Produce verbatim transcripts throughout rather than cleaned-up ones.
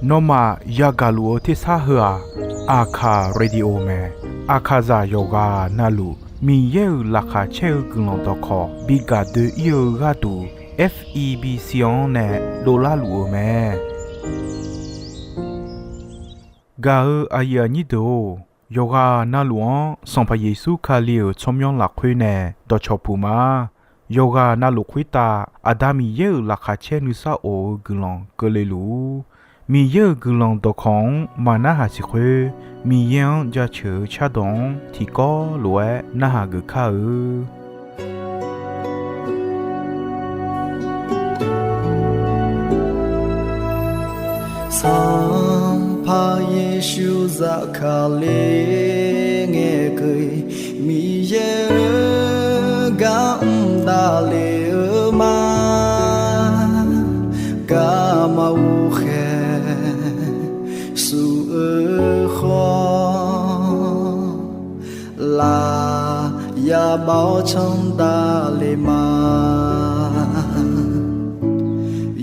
Nawmaf yagaq luf-eu tersar heu-aq, Aqkaq Radio mae. Aqkaqzaq yawqghaq navluf Miqyaer-euq laqkhaq caer-eu guiqlanq dawqkawq bi gaq doe-ir-eu gharduq, F E B C-anr nae dovlar luf-euq mae. Gaq-eu aqyuif aqnyir deuq-or, yawqghaq navluf-anr Sanqpaq Yeqsur Kali-euq tsawrmyanr lafkhoer nae dawqcawq puq ma. Yawqghaq navluf khoertav Aqda Miqyaer-euq laqkhaq caer nuisar of-eu guiqlanq keuvle luf-ur. Miqyaer-euq guiqlanq dawqkawq-anr maqnarhaq siq khoer, Miqyaer-anr jaceuq-eu cardawq-anr tiqkawv lof-aer narhaq geuf kar-eu. Sanqpaq Yeqsur zafkale ngae keuv-iq, Miqyaer-euq gar mr davle-eu ma. Garma ghoqkhaeq suf-eu khawf, laf yabaw-awr canr davle ma.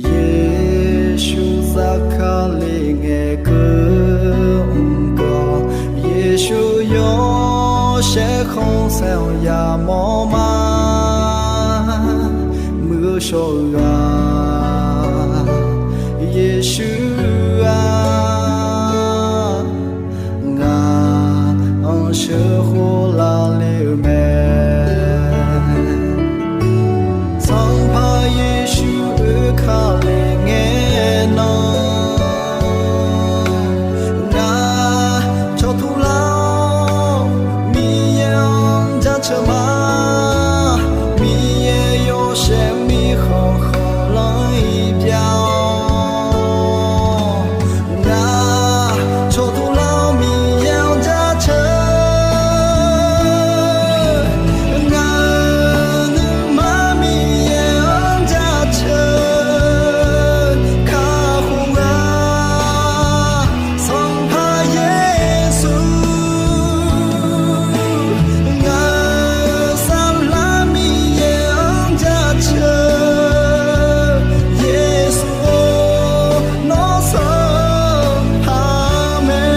Yeqsur zafkale ngae keuv mr keuv-awr, Yeqsur yawshaef khanqsaer-anr yamawr ma. Muiq-eu shawr-eu ghaq Yeqsur-aq, ngaq-anr sheuqkhof lavle-eu mae. Sanqpaq Yeqsur oekale ngae nan, ngaq cawqtuq lar-awr Miqyaer-anr jaceuq ma. Miqyaer yawshaef mirkhanq khanqlanr-iq pyav-awr, ngaq cawqtuq lar-awr Miqyaer-anr jaceuq. Ngaq-euq nuima Miqyaer-anr jaceuq kakhof-a. Sanqpaq Yeqsur, ngaq-euq saflar Miqyaer-anr jaceuq. Yeqsur-or, nawr sanqpaq mae.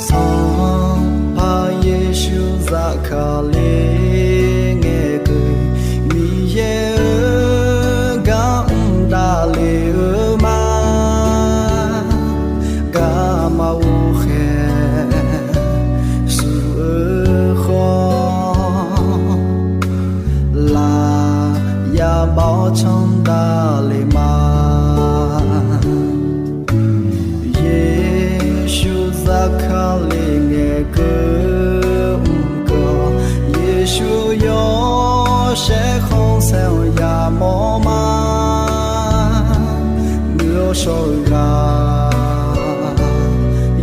Sanqpaq Yeqsur zafkale ngae keuv-iq, Miqyaer-euq gar mr davle-eu ma. Garma ghoqkhaeq suf-eu khawf, laf yabaw-awr canr davle ma. Yeqsur zafkale ngae keuv mr keuv-awr, Yeqsur yawshaef khanqsaer-anr yamawr ma. Muiq-eu shawr-eu ghaq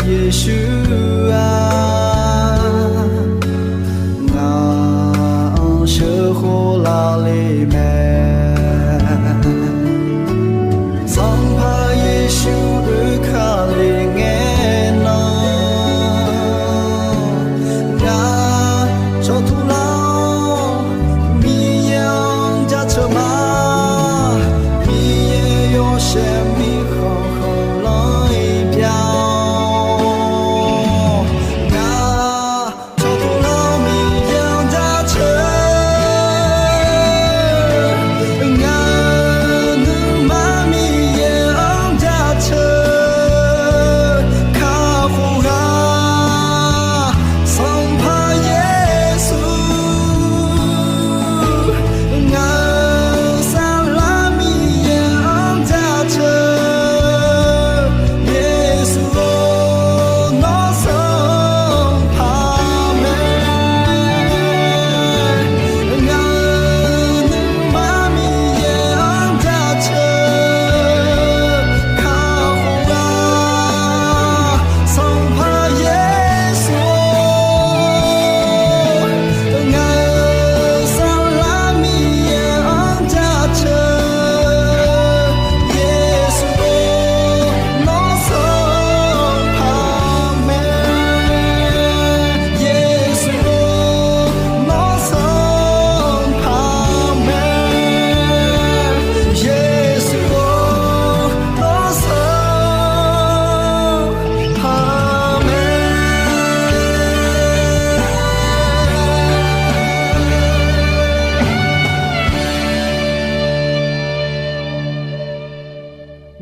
Yeqsur-aq, ngaq-anr sheuqkhof lavle mae. Sanqpaq Yeqsur oekale ngae nan, ngaq cawqtuq lar-awr Miqyaer-anr jaceuq ma. Miqyaer yawshaef mirkhanq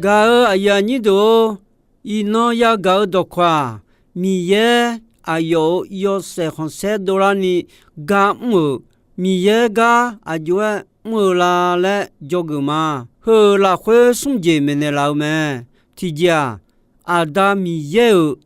Gaq-euq aqyuif aqnyir deuq-or, iqnan yagaq-eu dawqkawq-aq, Miqyaer aqyawf-euq yawshaef khanqsaer dovlarni gar mr-euq, Miqyaer gar aqjox-aer mr-eu la laer dzawgeuf ma. Heu-euq lafkhoer smr jeq maeqnaeq laf-eu mae. Tiqjeq-aq, Aqda Miqyaer-euq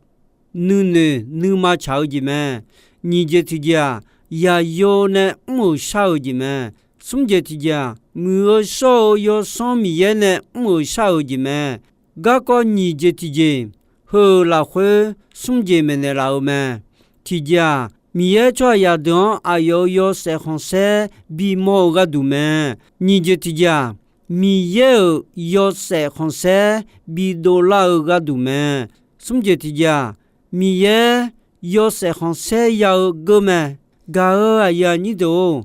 nuinoeq nuima tsaq-eu jeq mae. Nyiq jeq tiqjeq-aq, yaqyo nae mr-euq shar-euq jeq mae. Smr jeq tiqjeq-aq, muiq-eu shawr-eu Yawsanr Miqyaer nae mr-euq shar-euq jeq mae. Garkawv nyiq jeq tiqjeq, heu-euq lafkhoer smr jeq maeqnaeq laf-eu mae. Tiqjeq-aq, Miqyaer tsawrhaqzaq deuq-anr aqyawf-euq yawshaef khanqsaer bimawr-eu gharduq mae. Nyiq jeq tiqjeq-aq, Miqyaer-euq yawshaef khanqsaer bidov lar-eu gharduq mae. Smr jeq tiqjeq-aq, Miqyaer yawshaef khanqsaer ya-eu geur mae. Gaq-euq aqyuif aqnyir deuq-or,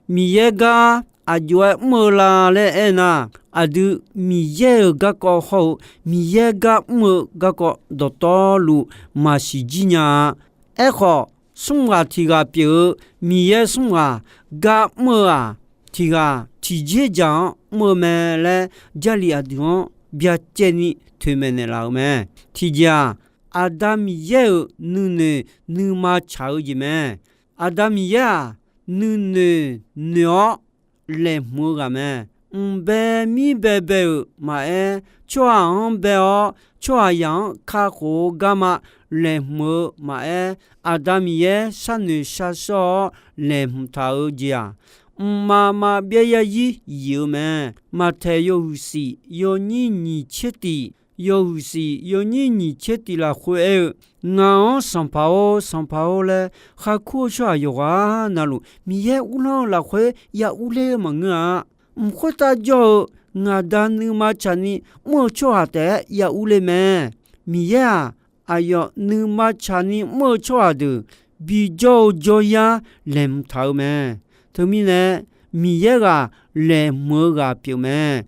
Miqyaer gar aqjox-aer mr-eu la laer aernar, aqdui Miqyaer-euq garkawv hawr-eu Miqyaer gar mr-eu garkawv dawqtawvluf maqsiq jir nya-a. Aerkhawf, smr ghaq tiq ghaq pyeuf-eu Miqyaer smr ghaq gar mr-eu-aq, tiq ghaq tiqjeq dzaq-anr mr-eu mae laer Jarlif aqdui-anr byacaevni toeqmaeq naeqlaf-euq mae. Tiqjeq-aq, Aqda Miqyaer-euq nuinoeq nuima tsaq-eu jeq mae. Aqda Miqyaer-aq, nuinoeq noeq-awr laeqhmq-eu ghaq mae. Mq bae mir baebae-euq maqaer, tsawrhaq-anr bae-awr tsawrhaqzaq-anr kakhof-eu garma laeqhmq-eu maqaer, Aqda Miqyaer sharnoeq sharshawr-awr laeqhmq taq-eu jeq-aq, mqmaq maqbyav yarzir yif-eu mae. Maqtaeq yawhuiq shif yawnyir nyiq tser tiq, yawhuiq shif yawnyir nyiq tser tiq lafkhoer aer-eu, Ngaq-anr Sanqpaq-or, Sanqpaq-or laer khar kur-eu tsawrhaq yawqghaq navluf, Miqyaer uvlanr-eu lafkhoer ya urler-eu maqngeur-a. Mq khoertav jawr-eu ngaq Da nuima tsaqni mr-eu tsawrhaq taef-aer ya urler mae. Miqyaer-aq, aqyawf nuima tsaqni mr-eu tsawrhaq deuq bijawr-eu jawryar laeqhmq taq-eu mae. Teumirnae, Miqyaer ghaq laeqhmq-eu ghaq pyeuf mae.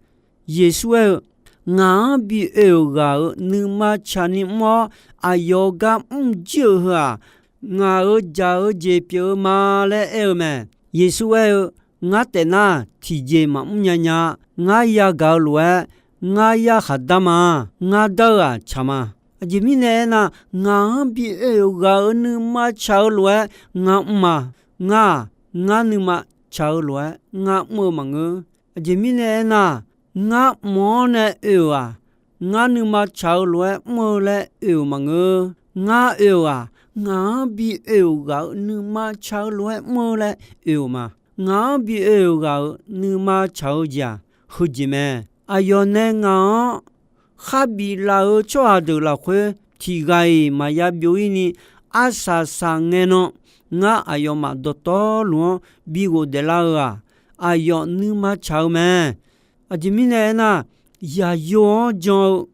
Yeqsur aer-eu, Ngaq-anr bi oe-euq ghaq-euq nuima tsaqni mr-awr, aqyawf-euq gar mr jir-euq heu-aq, ngaq-euq jaq-eu jeq pyeuf-eu ma laer aer-eu mae. Yeqsur aer-eu, Ngar taef nar tiqjeq maqmr nya nya-a. Ngar yagaq-eu lof-aer, ngar yarkhaq dar ma. Ngar dar-eu-aq tsaq ma. Aqjeq mirnae aernar, ngaq-anr bi oe-euq ghaq-euq nuima tsaq-eu lof-aer ngar mr ma. Ngar-aq, ngar nuima tsaq-eu lof-aer ngar mr-eu maqngeur. Aqjeq mirnae aernar, ngar mq-anr nae oe-euq-aq, ngar nuima tsaq-eu lof-aer mr-eu laer oe-euq maqngeur. Ngar oe-euq-aq, ngaq-anr bi oe-euq ghaq-euq nuima tsaq-eu lof-aer mr-eu laer oe-euq ma. Ngaq-anr bi oe-euq ghaq-euq nuima tsaq-eu jeq-aq, heujeq mae. Aqyawf nae ngaq-anr khar biflaf-eu tsawrhaq deuq lafkhoer tiq ghaq-iq maqya byov-ir ni, arsaq saqngae nan ngar aqyawfmaf dawqtawvluf-anr bi ghofdaef lar-eu-aq, aqyawf nuima tsaq-eu mae. Aqjeq mirnae aernar, yaqyo-anr jan-eu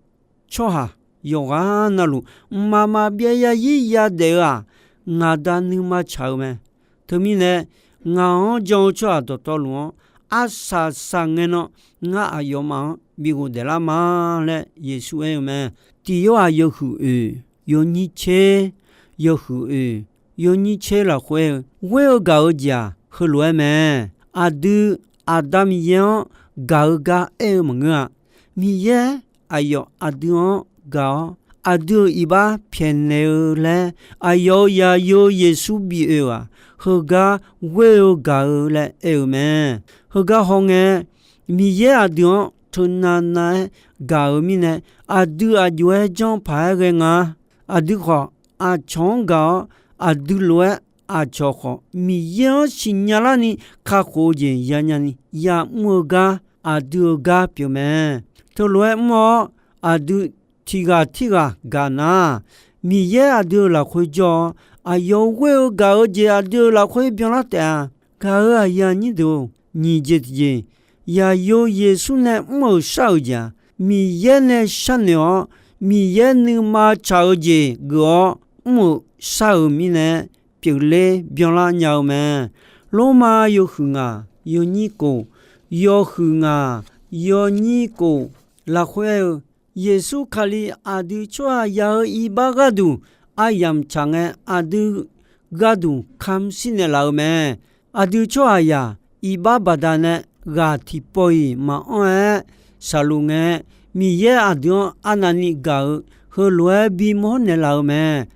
tsawrhaq yawqghaq navluf, mqmaq maqbyav yarzir yadaef-eu-aq, ngaq Da nuima tsaq-eu mae. Teumirnae, ngaq-anr jan-eu tsawrhaq dawqtawvluf-anr arsaq saqngae nan ngar aqyawfmaf-anr bi ghofdaef lar ma laer Yeqsur aer-eu mae. Tiq Yorhaq yawhuiq oeq yawnyir tser, yawhuiq oeq yawnyir tser lafkhoer aer-eu, ghoer-eu gaq-eu jeq-aq, heulof-aer mae. Aqdui Aqda Miqyaer-anr gaq-eu gar aer-eu maqngeur-a. Miqyaer aqyawf aqdui-anr gaq-awr, aqdui-euq iqbax pyaeqnaeq-eu laer, aqyawf-euq yaqyo Yeqsur bif oe-aq, heugar ghoer-eu gaq-eu laer aer-eu mae. Heugar hawngae, Miqyaer aqdui-anr teunav nav-aer gaq-eu mirnae, aqdui aqjox-aer janr paq-aer ghae nga. Aqdui khawf, aqcawq-anr gaq-awr, aqdui lof-aer aqcawq khawf Miqyaer-anr siqnya larni kakhof-eu jeq yanya ni yamr-eu gar, aqdui-euq gar pyeuf mae. Teulof-aer mr-awr, aqdui tiq ghaq tirghaq gaq nar, Miqyaer aqdui-euq lafkhoer jawr-awr, aqyawf ghoer-eu gaq-eu jeq aqdui-euq lafkhoer byanlar taef-a. Gaq-euq aqyuif aqnyir deuq-or, nyiq jeq tiqjeq, yaqyo Yeqsur nae mr-euq shar-euq jeq-aq, Miqyaer nae sharnoeq-awr, Miqyaer nuima tsaq-eu jeq geuf-awr mr-euq shar-euq mirnae pyeufler byanlar nya-eu mae. Lormav yawhuiq ngaq yawnyir kof, yawhuiq ngaq yawnyir kof lafkhoer aer-eu, Yeqsur Kali aqdui tsawrhaqzaq-euq iqbax gharduq aryamq tsaq ngae, aqdui gharduq kamq shir naeqlaf-eu mae. Aqdui tsawrhaqzaq iqbax baqdanae ghaq tiqpawf-iq maqanr-aer shaqluf ngae, Miqyaer aqdui-anr arnavni gaq-eu heulof-aer bimawr naeqlaf-eu mae.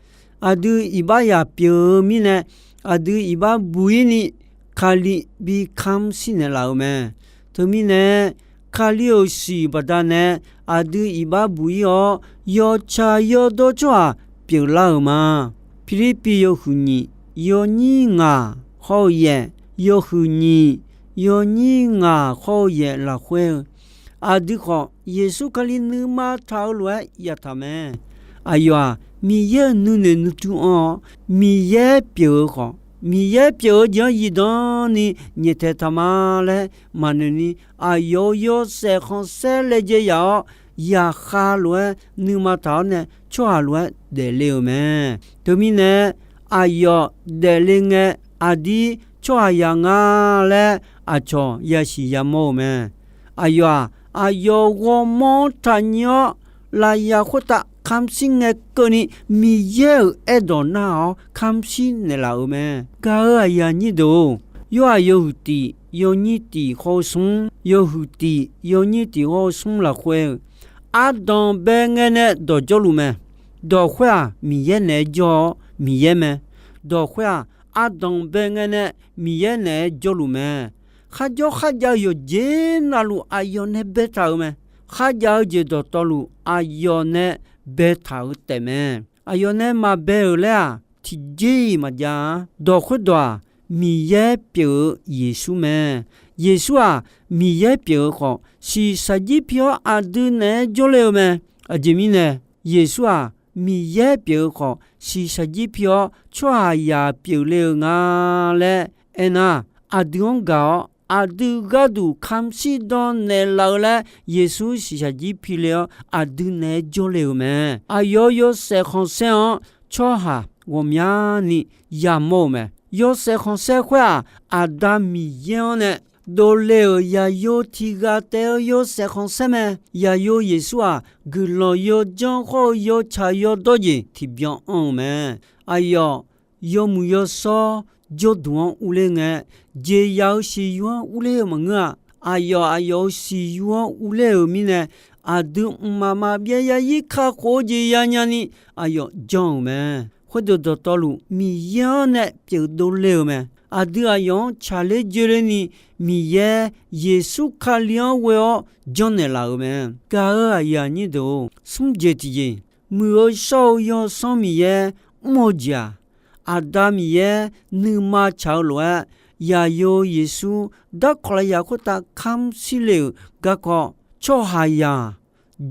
Aqdui iqbax yaq pyeuf-eu mirnae, aqdui iqbax buq-ir ni Kali bi kamq shir naeqlaf-euq mae. Teumirnae, Kali-euq siq baqdanae aqdui iqbax buq-ir-awr, yawtsaq yawdawr tsawrhaq pyeuflar-euq ma. Pirlirpiv yawhuiq nyiq yawnyir ngaq khawr-eu yaeq, yawhuiq nyiq yawnyir ngaq khawr-eu yaeq lafkhoer-eu, aqdui khawf Yeqsur Kali nuima taq-eu lof-aer yataq mae. Aqyawf-aq, Miqyaer-euq nuinoeq nuitui anr-awr, Miqyaer pyeuf-eu khawf, Miqyaer pyeuf-eu jeq-anr zifdan ni nyaeftaeq taq ma laer maqnoeq ni, aqyawf-euq yawshaef khanqsaer laejae yaf-awr, yaqkhav lof-aer nuima taq-awr nae tsawrhaq lof-aer daefle-euq mae. Teumirnae, aqyawf daefle ngae, aqdir tsawrhaq yaq nga laer aqcawq yasiq yamawr-eu mae. Aqyawf-aq, aqyawf ghawrmawr-anr taqnyir-awr, lafyaq khoertav kamq shir ngae keuvni, Miqyaer-euq aerdawq narhaq-awr kamq shir naeqlaf-euq mae. Gaq-euq aqyuif aqnyir deuq-or, Yorhaq yawhuiq tiq yawnyir tiq khawr-eu smr, yawhuiq tiq yawnyir tiq khawr-eu smr lafkhoer-eu, ardanq bae ngae nae dawq jawrluf mae. Dawq khoer-aq, Miqyaer naeq-aer jawr-awr Miqyaer mae. Dawq khoer-aq, ardanq bae ngae nae Miqyaer naeq-aer jawrluf mae. Kharjawr kharjav-eu yawqjeq navluf aqyawf nae baetaq-euq mae. Kharjav-eu jeq dawqtawvluf aqyawf nae baetaq-euq taefmae. Aqyawf nae maqbae-euq laer-aq, tiqjeq-iq maqjav-a. Dawq khoerdawq-aq, Miqyaer pyeuf-eu Yeqsur mae. Yeqsur-aq, Miqyaer pyeuf-eu khawf, shiqshaq jir pi-awr aqdui naeq-aer jawrle-eu mae. Aqjeq mirnae, Yeqsur-aq, Miqyaer pyeuf-eu khawf, shiqshaq jir pi-awr tsawrhaqzaq pyeufle-eu nga laer aernar, aqdui-anr gaq-awr aqdui gharduq kamq shir dan naeqlaf-eu laer Yeqsur shiqshaq jir pile-awr aqdui naeq-aer jawrle-euq mae. Aqyawf-euq yawshaef khanqsaer-anr tsawrhaq ghawqmyani yamawr-euq mae. Yawshaef khanqsaer khoer-aq, Aqda Miqyaer-anr nae dovle-euq zaqyo tiq ghaq taef-eu yawshaef khanqsaer mae. Zaqyo Yeqsur-aq, guiqlanq yawjanr khawr-eu yawtsaq yawdawr jeq tiqbyan anr-eu mae. Aqyawf yawmuiq yawshawr jawrduq-anr urler ngae, jeqzaq-eu siqyu-anr urler-eu maqngeur-a. Aqyawf aqyawf-euq siqyu-anr urler-euq mirnae, aqdui mqmaq maqbyav zarzir kakhof-eu jeq yanya ni aqyawf jan-euq mae. Khoerdeuq dawqtawvluf Miqyaer-anr nae pyeuf dovle-euq mae. Aqdui aqyawf-anr tsaqler joeler ni Miqyaer Yeqsur Kali-anr ghoe-awr janrnaeq laf-euq mae. Gaq-euq aqyuif aqnyir deuq-or, smr jeq tiqjeq, muiq-eu shawr-eu Yawsanr Miqyaer mr-eu jeq-aq, Aqda Miqyaer nuima tsaq-eu lof-aer, zaqyo Yeqsur darkawq lafyaq khoertav kamq shir le-euq garkawv, tsawrhaqzaq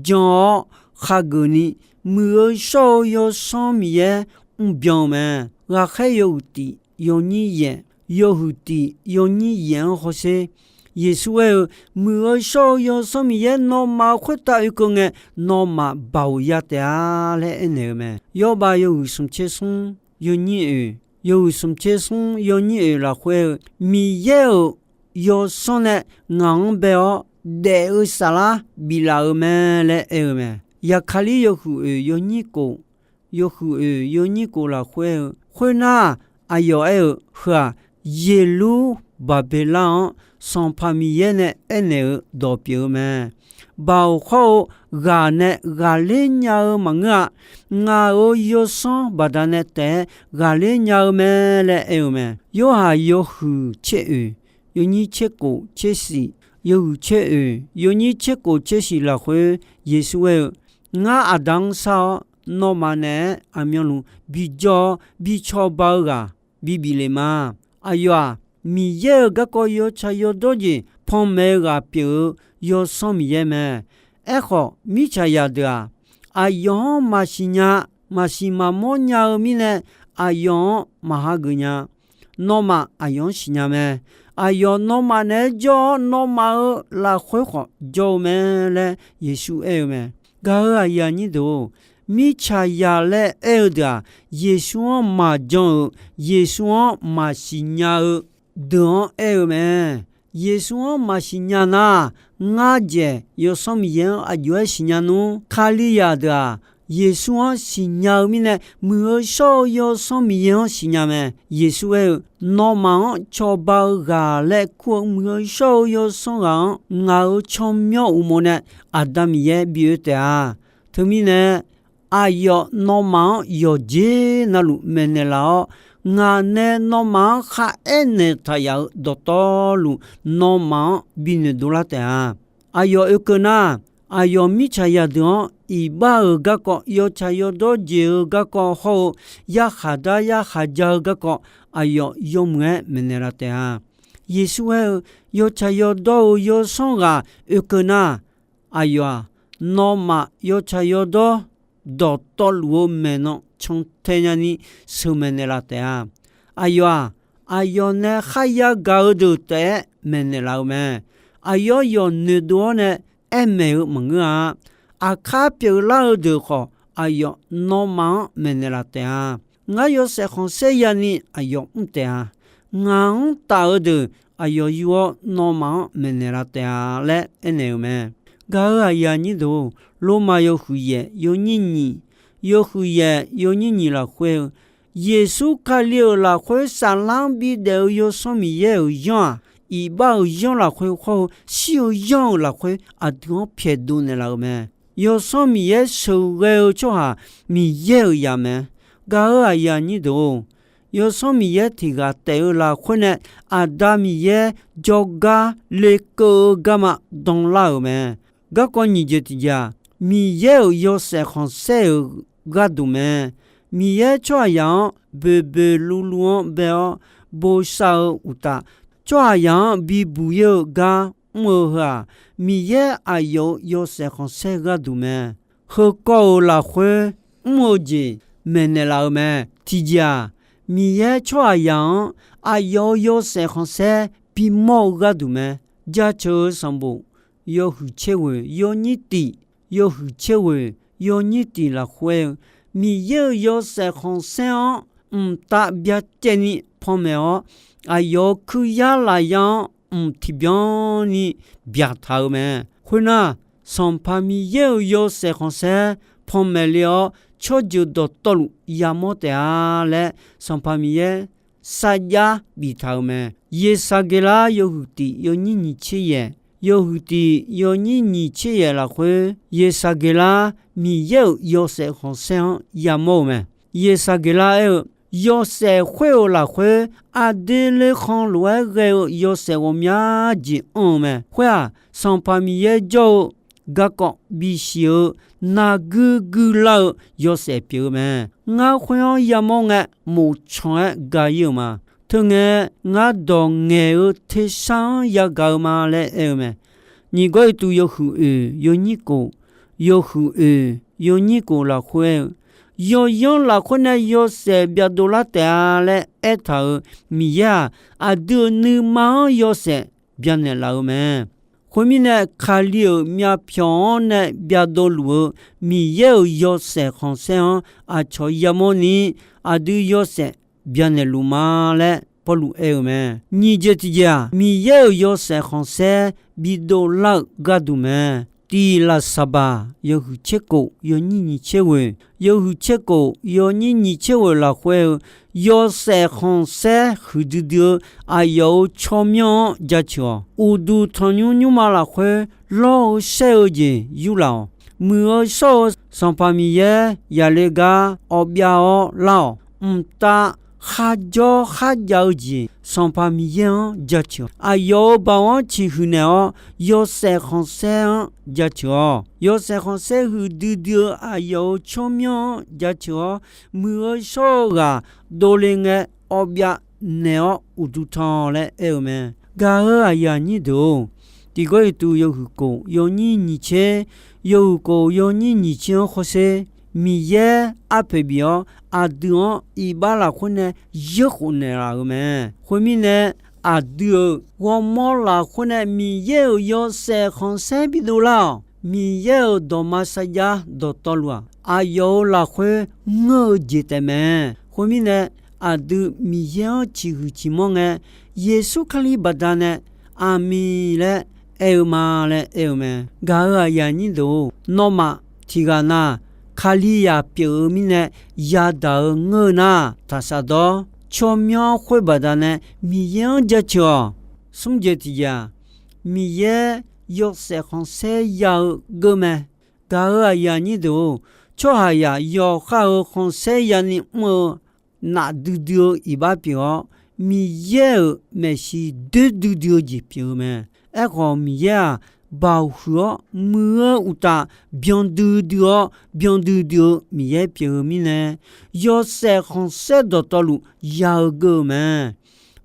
jan-awr khageuf ni, muiq-eu shawr-eu Yawsanr Miqyaer mrbyan-eu mae. Ghaqkhaer yawhuiq tiq yawnyir yaef, yawhuiq tiq yawnyir yaef-anr hawsher. Yeqsur aer-eu, Muiq-eu shawr-eu Yawsanr Miqyaer nawmaf-euq khoertav oekeuv ngae, nawmaf baoq ya taef-a laer aernaeq-eu mae. Yawrbav yawhuiq smq tser smr yawnyir oeq, yawhuiq smq tser smr yawnyir oeq lafkhoer-eu, Miqyaer-euq Yawsanr nae ngaq-anr bae-awr daef-eu saflar biflaf-eu mae laer aer-eu mae. Yaqkali yawhuiq oeq yawnyir kof, yawhuiq oeq yawnyir kof lafkhoer-eu, khoernar, aqyawf aer-eu, Heu-aq, Yeqlur Baqbeqlar-anr Sanqpaq Miqyaer nae aernaeq-eu dawq pyeuf-eu mae. Baoq hawr-eu ghaq nae ghaqler nya-eu maqngeur-a. Ngaq-euq Yawsanr baqdanae taef-aer ghaqler nya-eu mae laer aer-eu mae. Yorhaq yawhuiq tser oeq, yawnyir tser kof tser shif, yawhuiq tser oeq yawnyir tser kof tser shif lafkhoer, Yeqsur aer-eu, Ngar Aqda-anr shar-awr, nawmaf naeq-aer aqmyanluf bijawr-awr bicawba-eu ghaq bibif le ma. Aqyawf-aq, Miqyaer-euq garkawv yawtsaq yawdawr jeq panmaeq-eu ghaq pyeuf-eu Yawsanr Miqyaer mae. Aerkhawf, mirtsaqzaq deuq-aq, aqyawf-anr maqsiq nya, maqsiq maqmawr nya-eu mirnae, aqyawf-anr maqhageuf nya. Nawmaf aqyawf-anr siqnya mae. Aqyawf nawmaf naeq-aer jawr-awr, nawmaf-euq lafkhoer khawf jawr-eu mae laer Yeqsur aer-eu mae. Gaq-euq aqyuif aqnyir deuq-or, mirtsaqzaq laer aer-eu deuq-aq, Yeqsur-anr maqjan-euq, Yeqsur-anr maqsiq nya-eu deuq-anr aer-eu mae. Yeqsur-anr maqsiq nya nar, ngar dzaeq Yawsanr Miqyaer-anr aqjox-aer siqnya nmr. Kalizaq deuq-aq, Yeqsur-anr siqnya-eu mirnae, muiq-eu shawr-eu Yawsanr Miqyaer-anr siqnya mae. Yeqsur aer-eu, Nawmaf-anr cawba-eu ghaq laer kur-eu muiq-eu shawr-eu Yawsanr ghaq-anr ngaq-euq tsawrmyanr uqmov nae Aqda Miqyaer bi oe taef-a. Teumirnae, aqyawf nawmaf-anr yawqjeq navluf maeqnaeq laf-awr, ngaq nae nawmaf-anr kharaer naeqtaq yaf-euq dawqtawvluf, nawmaf-anr binoeq dovlar taef-a. Aqyawf oekeuv nar, aqyawf mirtsaq zaqdeuq-anr iqbax-euq garkawv, yawtsaq yawdawr jeq-eu garkawv hawr-eu, yarkhaq dar yarkhaq ja-eu garkawv, aqyawf yawmuiq-aer maeqnaeq laf taef-a. Yeqsur aer-eu, yawtsaq yawdawr-eu Yawsanr ghaq oekeuv nar, aqyawf-aq, nawmaf yawtsaq yawdawr dawqtawvluf-eu maeqnan cantae nyani sheuqmaeq naeqlaf taef-a. Aqyawf-aq, aqyawf nae kharya gaq-eu deuq taef-aer maeqnaeq laf-eu mae. Aqyawf yawf noeqdov-awr nae aermaeq-eu maqngeur-a. Aqkar pyeuflar-eu deuq khawf, aqyawf nawmaf-anr maeqnaeq laf taef-a. Ngar yawshaef khanqsaer yani aqyawf mr taef-a. Ngaq-anr taf-eu deuq aqyawf yur-awr nawmaf-anr maeqnaeq laf taef-a laer aernaeq-eu mae. Gaq-euq aqyuif aqnyir deuq-or, Lormav yawhuiq yaef yawnyir nyiq, yawhuiq yaef yawnyir nyiq lafkhoer-eu, Yeqsur Kali-euq lafkhoer saflar-anr bidaef-eu Yawsanr Miqyaer-euq zanr-aq, iqbax-euq zanr lafkhoer hawr-eu shir-eu yanr-euq lafkhoer aqdui-anr pyaeqdov naeqlaf-euq mae. Yawsanr Miqyaer sheuqghae-eu tsawrhaq Miqyaer-euq zaq mae. Gaq-euq aqyuif aqnyir deuq-or, Yawsanr Miqyaer tiq ghaq taef-eu lafkhoer nae Aqda Miqyaer jawrgar lekeuv-eu garma danlar-euq mae. Garkawv nyiq jeq tiqjeq-aq, Miqyaer-euq yawshaef khanqsaer-euq gharduq mae. Miqyaer tsawrhaqzaq-anr boeqboeq luvluv-anr bae-awr bosav-eu uqtaf, tsawrhaqzaq-anr bibuq-ir-eu gar mr-eu heu-aq, Miqyaer aqyawf-euq yawshaef khanqsaer gharduq mae. Heukawv-euq lafkhoer mr-eu jeq maeqnaeq laf-eu mae. Tiqjeq-aq, Miqyaer tsawrhaqzaq-anr aqyawf-euq yawshaef khanqsaer bimawr-eu gharduq mae. Jaceuq-eu sanqbof yawhuiq tser ghoeq yawnyir tiq, yawhuiq tser ghoeq yawnyir tiq lafkhoer-eu, Miqyaer-euq yawshaef khanqsaer-anr mqtav byacaevni panmaeq-awr, aqyawf-euq kuiryar lafyar-anr mq tiqbyan ni byaqtaq-eu mae. Khoernar, Sanqpaq Miqyaer-euq yawshaef khanqsaer panmaeq le-awr, tsawrjeuq dawqtawvluf yamawr taef-a laer, Sanqpaq Miqyaer sarjax biftaq-euq mae. Yeqsaqgeqlar yawhuiq tiq yawnyir nyiq tser yaef, yawhuiq tiq yawnyir nyiq tser yaef lafkhoer, Yeqsaqgeqlar Miqyaer-euq yawshaef khanqsaer-anr yamawr-eu mae. Yeqsaqgeqlar aer-eu, yawshaef khoer-euq lafkhoer, aqdui lekhanq lof-aer ghae-eu yawshaef ghawqmya jeq anr-eu mae. Khoer-aq, Sanqpaq Miqyaer jawr-eu garkawv bisiq-eu narguir guilar-eu yawshaef pyeuf-eu mae. Ngar khoer-anr yamawr ngae, moqtsanq-aer ga-ir-euq ma. Teungae, ngar dawq ngaeq-eu tersar-anr yagaq-eu ma laer aer-eu mae. Nyiq Gawrliqtu yawhuiq oeq yawnyir kof, yawhuiq oeq yawnyir kof lafkhoer aer-eu, yawyanr lafkhoer nae yawshaef byavdov lar taef-a laer aertaq-euq Miqyaer-aq, aqdui-euq nuima-anr yawshaef byanaeq laf-eu mae. Khoermirnae, Kali-euq myavpyawq-anr nae byavdov luf-eu Miqyaer-euq yawshaef khanqsaer-anr aqcawq yamawr ni, aqdui yawshaef byanaeq luf ma laer Pawrluv aer-eu mae. Nyiq jeq tiqjeq-aq, Miqyaer-euq yawshaef khanqsaer bidov lar-eu gharduq mae. Tiq Laqsaqbaq yawhuiq tser kof yawnyir nyiq tser ghoeq, yawhuiq tser kof yawnyir nyiq tser ghoeq lafkhoer-eu, yawshaef khanqsaer huiqdui dui-eu aqyawf-euq tsawrmyanr-anr jaceuq-awq. Uqduq tanqnymr nymrma lafkhoer lawr-eu shaer-eu jeq yurlaf-awq. Muiq-eu shawr-eu Sanqpaq Miqyaer yaqle gar awv byav-awr lar-awq. Mqtav kharjawr kharjav-eu jeq Sanqpaq Miqyaer-anr jaceuq-awq. Aqyawf-euq baoq-anr ciqhuiq naeq-awr, yawshaef khanqsaer-anr jaceuq-awq. Yawshaef khanqsaer huiqdui dui-eu aqyawf-euq tsawrmyanr-anr jaceuq-awr, muiq-eu shawr-eu ghaq dovle ngae awv byav naeq-awr uqduq tan laer aer-eu mae. Gaq-eu aqyuif aqnyir deuq-or, Tiq Gawrliqtu yawhuiq kof yawnyir nyiq tser, yawhuiq kof yawnyir nyiq tser-anr hawsher, Miqyaer arpoeq bif-awr aqdui-anr iqbax lafkhoer nae yeurkhof naeqlaf-euq mae. Khoermirnae, aqdui-euq ghawrmawr lafkhoer nae Miqyaer-euq yawshaef khanqsaer bidov lar-awq. Miqyaer-euq dawqma sarjax dawqtawvluf-aq, aqyawf-euq lafkhoer ngeur-eu jeq taef mae. Khoermirnae, aqdui Miqyaer-anr ciqhuiq ciqmanr ngae, Yeqsur Kali baqdanae aqmiq laer aer-eu ma laer aer-eu mae. Gaq-eu aqyuif aqnyir deuq-or, nawmaf tiq ghaq na Kalizaq pyeuf-eu mirnae yadaq-eu ngeur-eu nar, taqsaq dawr. Tsawrmyanr khoer baqdanae Miqyaer-anr jaceuq-awq. Smr jeq tiqjeq-aq, Miqyaer yawshaef khanqsaer ya-eu geur mae. Gaq-euq aqyuif aqnyir deuq-or, tsawrhaqzaq yawqha-euq khanqsaer yani mr-eu nafdui dui-eu iqbax pyeuf-awr, Miqyaer-euq maeqshi doer duidui-eu jeq pyeuf-eu mae. Aerkhawf, Miqyaer-aq, baoq huiq-awr muiq-eu uqtaf, byan duidui-awr, byan duidui-eu Miqyaer pyeuf-eu mirnae, yawshaef khanqsaer dawqtawvluf ya-eu geur-eu mae.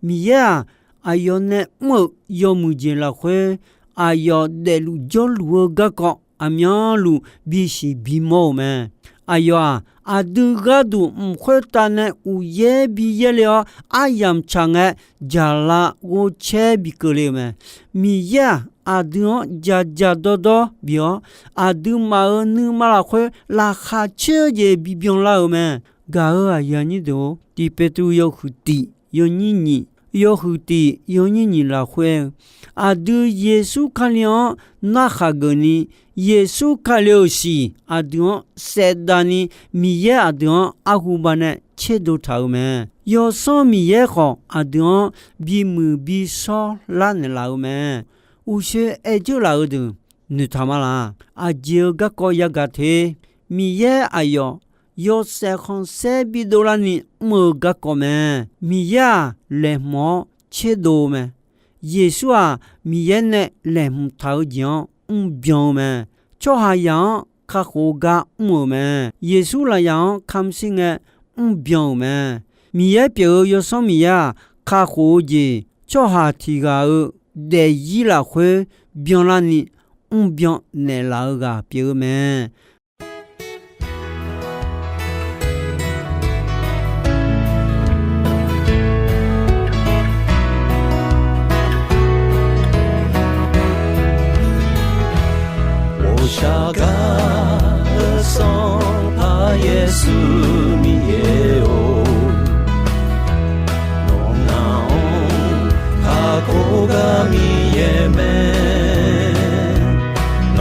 Miqyaer-aq, aqyawf nae mr-euq yawmuiq jeq lafkhoer, aqyawf daefluf jawrluf-eu garkawv aqmyanluf bisiq bimawr-euq mae. Aqyawf-aq, aqdui gharduq mq khoertav nae uqyaer bi yaer le-awr, aryamq tsaq ngae, jaqlav ghovcaer bi keuvle-euq mae. Miqyaer-aq, aqdui-anr jaqjaq dawrdawr bif-awr, aqduimaf-euq nuima lafkhoer laqkhaq caer-eu jeq bibyan lar-euq mae. Gaq-euq aqyuif aqnyir deuq-or, Tiq Peqtruv yawhuiq tiq yawnyir nyiq, yawhuiq tiq yawnyir nyiq lafkhoer-eu, aqdui Yeqsur Kali-anr narkhaq geufni, Yeqsur Kali-euq siq aqdui-anr saevdavni, Miqyaer aqdui-anr arhuba nae tserdov taq-euq mae. Yawsanr Miqyaer khawf, aqdui-anr bimuiq bishawr lar naeqlaf-euq mae. Uqshoe aer jeur laf-eu deuq noeqtaq ma laq. Aqjeq-eu garkawv yagaq te. Miqyaer aqyawf yawshaef khanqsaer bidov larni mr-eu garkawv mae. Miqyaer-aq, laeqhmq-awr tserdov-eu mae. Yeqsur-aq, Miqyaer nae laeqhmq taq-eu jeq-anr mrbyan-eu mae. Tsawrhaqzaq-anr kakhof-eu gar mr-euq mae. Yeqsur lafyaq-anr kamq shir ngae mrbyan-euq mae. Miqyaer pyeuf-eu Yawsanr Miqyaer-aq, kakhof-eu jeq tsawrhaq tiq ghaq-euq daefzir lafkhoer byanlarni mrbyan naeqlaf-eu ghaq pyeuf-eu mae. 我下嘎的桑帕耶稣米耶哦，侬那翁卡古嘎米耶咩，侬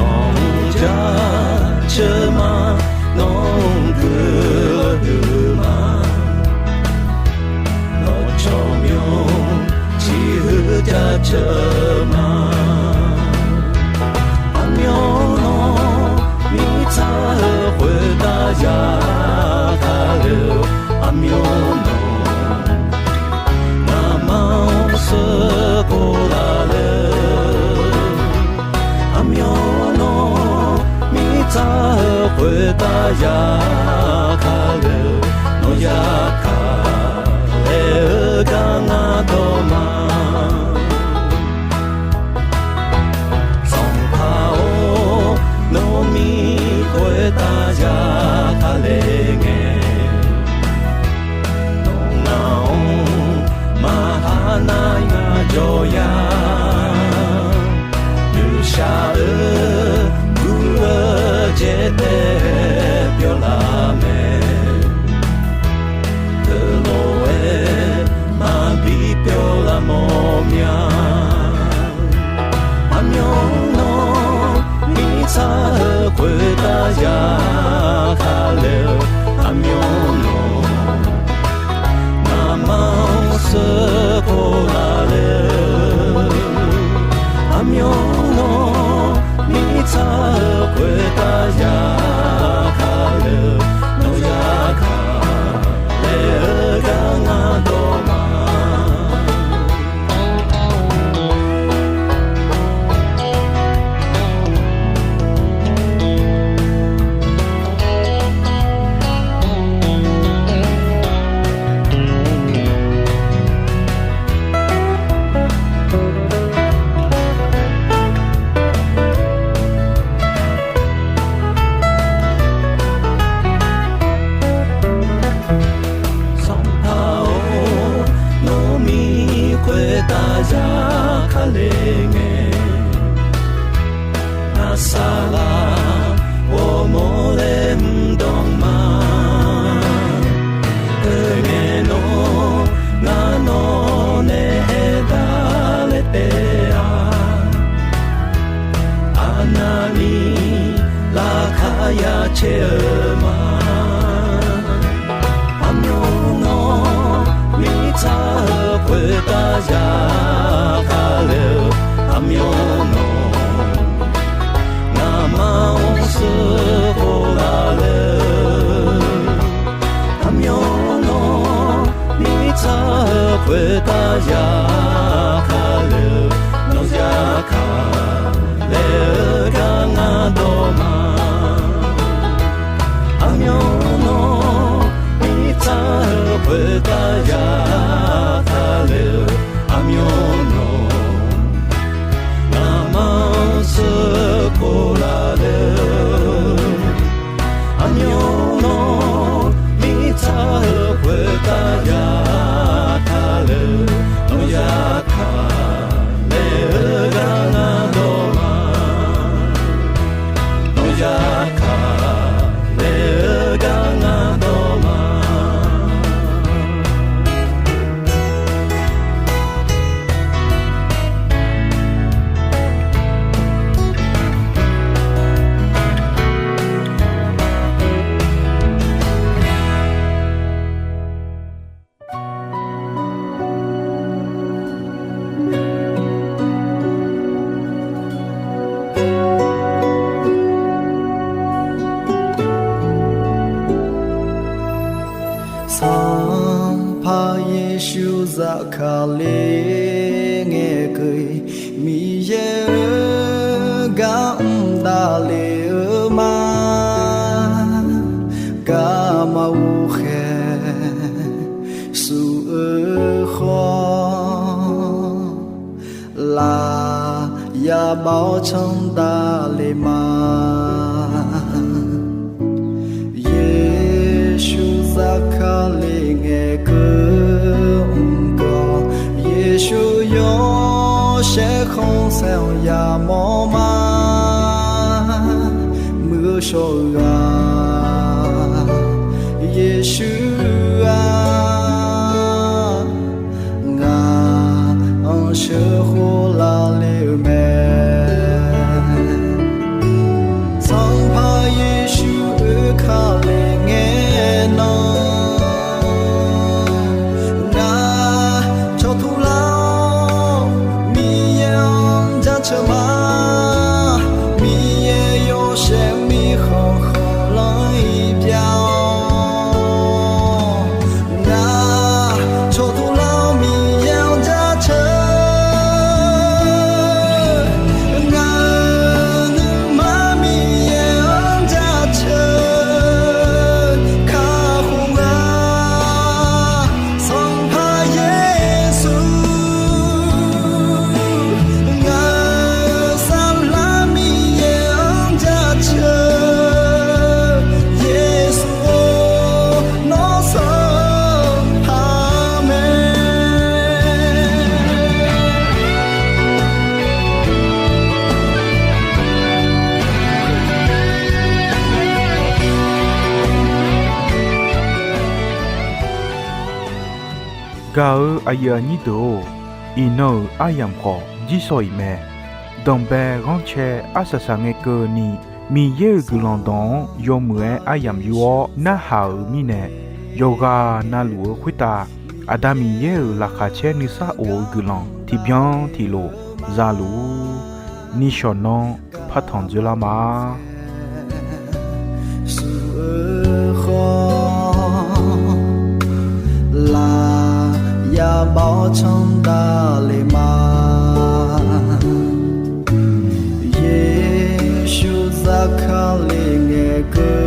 家车马，侬哥的马。 Nawr tsawrmyanr ciqhuiq ja ceuq ma. Aqmyanluf mirtsaq-eu khoertav ya kale-eu, aqmyanluf ngamaf-anr sheuqkhof laf le. Aqmyanluf mirtsaq-eu khoertav ya kale-eu, nawr ya kale-eu gar ngar dawq ma. Sanqpaq-or, nawr mir khoertav ya kale ngae, nawr ngaq-anr maqha nar ngar jawr ya. Noeqshaq-eu guv-eu jaeqtaeq pyawr laf mae. Teulof-aer maqbi pyawr laf mawr mya. Aqmyanluf mirtsaq-eu khoertav ya kale-eu, aqmyanluf ngamaf-anr sheuqkhof laf le-eu, aqmyanluf mirtsaq-eu khoertav ya kale-eu, nawr ya kale-eu gar ngar dawq ma. Sanqpaq-or, nawr mir khoertav ya kale ngae, ngar saqlaq ghawrmawr laer mr dawq ma. Teungae nawr ngar nawq nae aer daq laer taef-a. Aqnavni laqkhaq ya caer-eu ma. Khoertav zaqkhav le-eu aqmyan nawq, ngaqma-anr sheuqkhof laf le. Aqmyan nawq, mirtsaq-eu khoertav zaqkhav le-eu, nawq zaqkhav laer-eu gar ngar dawq ma. Aqmyan nawq, mirtsaq-eu khoertav zaqkhav le-eu, aqmyan nawq, ngaqma-anr sheuqkhof laf le. Aqmyan nawq, mirtsaq-eu khoertav zaqkhav le-eu, nawq zaqkhav laer-eu gar ngar dawq ma. Nawq zaqkhav laer-eu gar ngar dawq ma. Sanqpaq Yeqsur zafkale ngae keuv-iq, Miqyaer-euq gar mr davle-eu ma. Garma ghof khaeq suf-eu khawf, laf yabav-awr canr davle ma. Yeqsur zafkale ngae keuv mr gawq, Yeqsur yawshaef khanqsaer-anr yamawr ma. Muiq-eu shawr-eu ghaq, Yeqsur-aq, ngaq-anr sheuqkhof laf le-eu mae. Sanqpaq Yeqsur oekale ngae nan, ngaq cawqtuq lar-awr Miqyaer-anr jaceuq ma. Miqyaer yawshaef mirkhanq khanqlanr-iq pyav-awr, ngaq cawqtuq lar-awr Miqyaer-anr jaceuq. Ngaq-euq nuima Miqyaer-anr jaceuq kakhof-a. Sanqpaq Yeqsur, ngaq-euq saflar Miqyaer-anr jaceuq. Yeqsur-or, nawr sanqpaq mae. Gaq-euq aqyuif aqnyir deuq-or, iqnan-euq aryamq khawf jirsawq iq mae. Danqbae ghanrcae arsaq saqngae keuvni, Miqyaer-euq guiqlanq dawq-anr yawmuiq-aer aryamq yur-awr narhaq-euq mirnae, yawqghaq navluf-eu khoertav Aqda Miqyaer-euq laqkhaq caer nuisar of-eu guiqlanq tiqbyan tiqlof za luf-ur. Nishawq nanr partanq dzoerlar ma. Suf-eu khawf, laf yabav-awr canr davle ma. Yeqsur zafkale ngae keuv